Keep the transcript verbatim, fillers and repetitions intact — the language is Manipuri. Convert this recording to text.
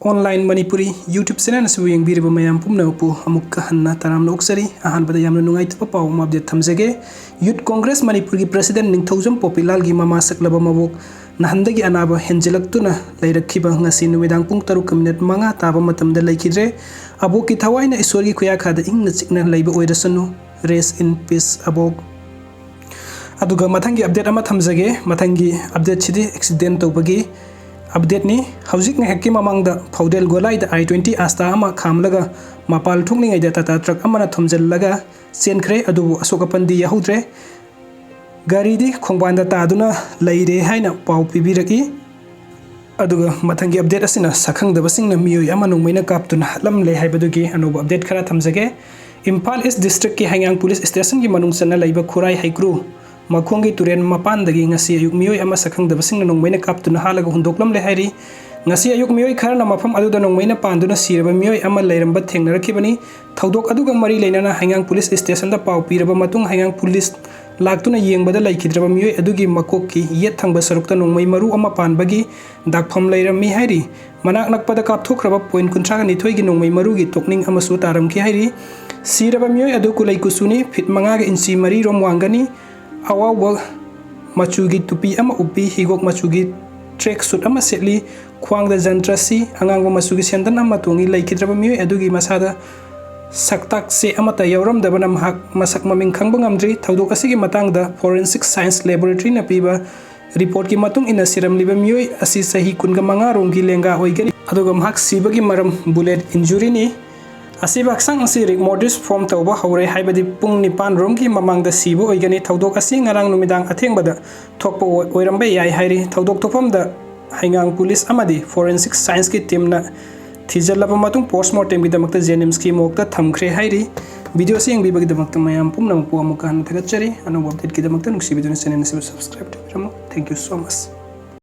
Online Manipuri YouTube channel ꯑꯁꯤꯕꯨ ꯌꯦꯡꯕꯤꯔꯤꯕ ꯃꯌꯥꯝ ꯄꯨꯝꯅꯃꯛꯄꯨ ꯑꯃꯨꯛꯀ ꯍꯟꯅ ꯇꯔꯥꯝꯅ ꯑꯣꯛꯆꯔꯤ꯫ ꯑꯍꯥꯟꯕꯗ ꯌꯥꯝꯅ ꯅꯨꯡꯉꯥꯏꯇꯕ ꯄꯥꯎ ꯑꯃ update ꯊꯝꯖꯒꯦ꯫ Youth Congress ꯃꯅꯤꯄꯨꯔꯒꯤ president ꯅꯤꯡꯊꯧꯖꯝ ꯄꯣꯄꯤꯂꯥꯜꯒꯤ ꯃꯃꯥ ꯁꯛꯂꯕ ꯃꯕꯣꯛ ꯅꯍꯥꯟꯗꯒꯤ ꯑꯅꯥꯕ ꯍꯦꯟꯖꯤꯜꯂꯛꯇꯨꯅ ꯂꯩꯔꯛꯈꯤꯕ ꯉꯁꯤ ꯅꯨꯃꯤꯗꯥꯡ ꯄꯨꯡ ꯇꯔꯨꯛꯀ minute ꯃꯉꯥ ꯇꯥꯕ ꯃꯇꯝꯗ ꯂꯩꯈꯤꯗ꯭ꯔꯦ꯫ ꯑꯕꯣꯛꯀꯤ ꯊꯋꯥꯏꯅ ꯏꯁꯣꯔꯒꯤ ꯈꯨꯌꯥꯈꯥꯗ ꯏꯪꯅ ꯆꯤꯛꯅ ꯂꯩꯕ ꯑꯣꯏꯔꯁꯅꯨ꯫ Rest in peace, ꯑꯕꯣꯛ꯫ ꯑꯗꯨꯒ ꯃꯊꯪꯒꯤ update ꯑꯃ ꯊꯝꯖꯒꯦ꯫ ꯃꯊꯪꯒꯤ update ꯁꯤꯗꯤ accident ꯇꯧꯕꯒꯤ update ꯅꯤ꯫ ꯍꯧꯖꯤꯛ ꯉꯥꯏꯍꯥꯛꯀꯤ ꯃꯃꯥꯡꯗ ꯐꯧꯗꯦꯜ ꯒꯣꯂꯥꯏꯗ I twenty Asta ꯑꯃ ꯈꯥꯝꯂꯒ ꯃꯄꯥꯜ ꯊꯣꯛꯂꯤꯉꯩꯗ Tata truck ꯑꯃꯅ ꯊꯣꯝꯖꯤꯜꯂꯒ ꯆꯦꯟꯈ꯭ꯔꯦ, ꯑꯗꯨꯕꯨ ꯑꯁꯣꯛ ꯑꯄꯟꯗꯤ ꯌꯥꯍꯧꯗ꯭ꯔꯦ꯫ ꯒꯥꯔꯤꯗꯤ ꯈꯣꯡꯕꯥꯟꯗ ꯇꯥꯗꯨꯅ ꯂꯩꯔꯦ ꯍꯥꯏꯅ ꯄꯥꯎ ꯄꯤꯕꯤꯔꯛꯏ꯫ ꯑꯗꯨꯒ ꯃꯊꯪꯒꯤ update ꯑꯁꯤꯅ ꯁꯛꯈꯪꯗꯕꯁꯤꯡꯅ ꯃꯤꯑꯣꯏ ꯑꯃ ꯅꯣꯡꯃꯩꯅ ꯀꯥꯞꯇꯨꯅ ꯍꯥꯠꯂꯝꯂꯦ ꯍꯥꯏꯕꯗꯨꯒꯤ ꯑꯅꯧꯕ update ꯈꯔ ꯊꯝꯖꯒꯦ꯫ ꯏꯝꯐꯥꯜ East District ꯀꯤ ꯍꯩꯉꯥꯡ Police Station ꯒꯤ ꯃꯅꯨꯡ ꯆꯟꯅ ꯂꯩꯕ ꯈꯨꯔꯥꯏ ꯍꯩꯀ꯭ꯔꯨ ꯃꯈꯣꯡꯒꯤ ꯇꯨꯔꯦꯟ ꯃꯄꯥꯟꯗꯒꯤ ꯉꯁꯤ ꯑꯌꯨꯛ ꯃꯤꯑꯣꯏ ꯑꯃ ꯁꯛꯈꯪꯗꯕꯁꯤꯡꯅ ꯅꯣꯡꯃꯩꯅ ꯀꯥꯞꯇꯨꯅ ꯍꯥꯠꯂꯒ ꯍꯨꯟꯗꯣꯛꯂꯝꯂꯦ ꯍꯥꯏꯔꯤ꯫ ꯉꯁꯤ ꯑꯌꯨꯛ ꯃꯤꯑꯣꯏ ꯈꯔꯅ ꯃꯐꯝ ꯑꯗꯨꯗ ꯅꯣꯡꯃꯩꯅ ꯄꯥꯟꯗꯨꯅ ꯁꯤꯔꯕ ꯃꯤꯑꯣꯏ ꯑꯃ ꯂꯩꯔꯝꯕ ꯊꯦꯡꯅꯔꯛꯈꯤꯕꯅꯤ꯫ ꯊꯧꯗꯣꯛ ꯑꯗꯨꯒ ꯃꯔꯤ ꯂꯩꯅꯅ ꯍꯩꯉꯥꯡ Police Station ꯗ ꯄꯥꯎ ꯄꯤꯔꯕ ꯃꯇꯨꯡ ꯍꯩꯉꯥꯡ police ꯂꯥꯛꯇꯨꯅ ꯌꯦꯡꯕꯗ ꯂꯩꯈꯤꯗ꯭ꯔꯕ ꯃꯤꯑꯣꯏ ꯑꯗꯨꯒꯤ ꯃꯀꯣꯛꯀꯤ ꯌꯦꯠ ꯊꯪꯕ ꯁꯔꯨꯛꯇ ꯅꯣꯡꯃꯩ ꯃꯔꯨ ꯑꯃ ꯄꯥꯟꯕꯒꯤ ꯗꯥꯛꯐꯝ ꯂꯩꯔꯝꯃꯤ ꯍꯥꯏꯔꯤ꯫ ꯃꯅꯥꯛ ꯅꯛꯄꯗ ꯀꯥꯞꯊꯣꯛꯈ꯭ꯔꯕ point ꯀꯨꯟꯊ꯭ꯔꯥꯒ ꯅꯤꯊꯣꯏꯒꯤ ꯅꯣꯡꯃꯩ ꯃꯔꯨꯒꯤ ꯇꯣꯛꯅꯤꯡ ꯑꯃꯁꯨ ꯇꯥꯔꯝꯈꯤ ꯍꯥꯏꯔꯤ꯫ ꯁꯤꯔꯕ ꯃꯤꯑꯣꯏ ꯑꯗꯨ ꯀꯨꯂꯩ ꯀꯨꯆꯨꯅꯤ, feet ꯃꯉꯥꯒ inch ꯃꯔꯤ ꯔꯣꯝ ꯋꯥꯡꯒꯅꯤ, ꯑꯋꯥꯎꯕ ꯃꯆꯨꯒꯤ ꯇꯨꯄꯤ ꯑꯃ ꯎꯞꯄꯤ, ꯍꯤꯒꯣꯛ ꯃꯆꯨꯒꯤ track suit ꯑꯃ ꯁꯦꯠꯂꯤ, ꯈ꯭ꯋꯥꯡꯗ ꯖꯟꯇ꯭ꯔꯁꯤ, ꯑꯉꯥꯡꯕ ꯃꯆꯨꯒꯤ ꯁꯦꯟꯗꯟ ꯑꯃ ꯇꯣꯡꯏ꯫ ꯂꯩꯈꯤꯗ꯭ꯔꯕ ꯃꯤꯑꯣꯏ ꯑꯗꯨꯒꯤ ꯃꯁꯥꯗ ꯁꯛꯇꯥꯛ ꯆꯦ ꯑꯃꯠꯇ ꯌꯥꯎꯔꯝꯗꯕꯅ ꯃꯍꯥꯛ ꯃꯁꯛ ꯃꯃꯤꯡ ꯈꯪꯕ ꯉꯝꯗ꯭ꯔꯤ꯫ ꯊꯧꯗꯣꯛ ꯑꯁꯤꯒꯤ ꯃꯇꯥꯡꯗ Forensic Science Laboratory ꯅ ꯄꯤꯕ report ꯀꯤ ꯃꯇꯨꯡ ꯏꯟꯅ ꯁꯤꯔꯝꯂꯤꯕ ꯃꯤꯑꯣꯏ ꯑꯁꯤ ꯆꯍꯤ ꯀꯨꯟꯒ ꯃꯉꯥ ꯔꯣꯝꯒꯤ ꯂꯦꯡꯒꯥ ꯑꯣꯏꯒꯅꯤ, ꯑꯗꯨꯒ ꯃꯍꯥꯛ ꯁꯤꯕꯒꯤ ꯃꯔꯝ bullet injury ꯅꯤ꯫ ꯑꯁꯤꯕ ꯍꯛꯆꯥꯡ ꯑꯁꯤ rigor mortis form ꯇꯧꯕ ꯍꯧꯔꯦ, ꯍꯥꯏꯕꯗꯤ ꯄꯨꯡ ꯅꯤꯄꯥꯟ ꯔꯣꯝꯒꯤ ꯃꯃꯥꯡꯗ ꯁꯤꯕ ꯑꯣꯏꯒꯅꯤ꯫ ꯊꯧꯗꯣꯛ ꯑꯁꯤ ꯉꯔꯥꯡ ꯅꯨꯃꯤꯗꯥꯡ ꯑꯊꯦꯡꯕꯗ ꯊꯣꯛꯄ ꯑꯣꯏ-, ꯑꯣꯏꯔꯝꯕ ꯌꯥꯏ ꯍꯥꯏꯔꯤ꯫ ꯊꯧꯗꯣꯛ ꯊꯣꯛꯐꯝꯗ ꯍꯩꯉꯥꯡ police ꯑꯃꯗꯤ Forensic Science ꯀꯤ team ꯅ ꯊꯤꯖꯤꯜꯂꯕ ꯃꯇꯨꯡ post mortem ꯒꯤꯗꯃꯛꯇ JNIMS ꯀꯤ morgue ꯇ ꯊꯝꯈ꯭ꯔꯦ ꯍꯥꯏꯔꯤ꯫ Video ꯑꯁꯤ ꯌꯦꯡꯕꯤꯕꯒꯤꯗꯃꯛꯇ ꯃꯌꯥꯝ ꯄꯨꯝꯅꯃꯛꯄꯨ ꯑꯃꯨꯛꯀ ꯍꯟꯅ ꯊꯥꯒꯠꯆꯔꯤ꯫ ꯑꯅꯧꯕ update ꯀꯤꯗꯃꯛꯇ ꯅꯨꯡꯁꯤꯕꯤꯗꯨꯅ channel ꯑꯁꯤꯕꯨ subscribe ꯇꯧꯕꯤꯔꯝꯃꯨ꯫ Thank you so much꯫